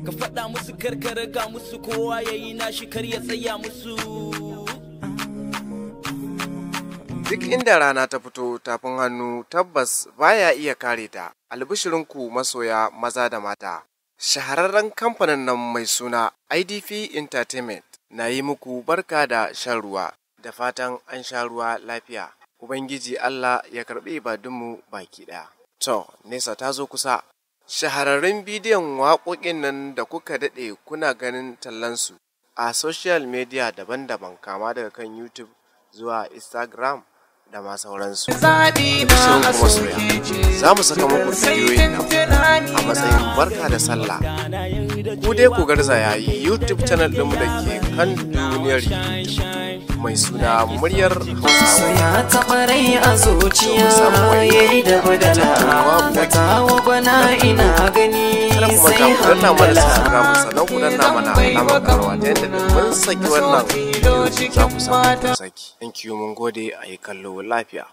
Ka faɗa musu karkara ga musu, kowa ya yi nashi, kar ya tsaya musu. Duk inda rana ta fito, tafin hannu tabbas baya iya kare ta. Albishirinku masoya maza da mata. Shahararren kamfanin nan mai suna IDP Entertainment na yi muku barka da shan ruwa, da fatan an sha ruwa lafiya. Ubangiji Allah ya karɓi ibadunmu baki ɗaya. To, nesa ta zo kusa. Shahararrun bidiyon waƙoƙin nan da kuka daɗe kuna ganin tallansu a social media daban-daban, kama daga kan YouTube zuwa Instagram da ma sauransu. Zaɓi na Shirin a kuma soya. soke ce. Za mu saka muku bidiyoyin nan a matsayin barka da sallah. Ku dai ku garzaya YouTube channel ɗinmu da ke kan duniyar YouTube mai suna Muryar Hausawa. Ya taɓa rai a zuciya ya yi da badala da tawo bana ina gani Kada ku manta sai ku danna mana hamdala. Subscribe, sannan ku danna mana alamar karwa ta yadda da mun saki wannan bidiyo za ku samu kun saki. Thank you, mun gode, a yi kallo lafiya.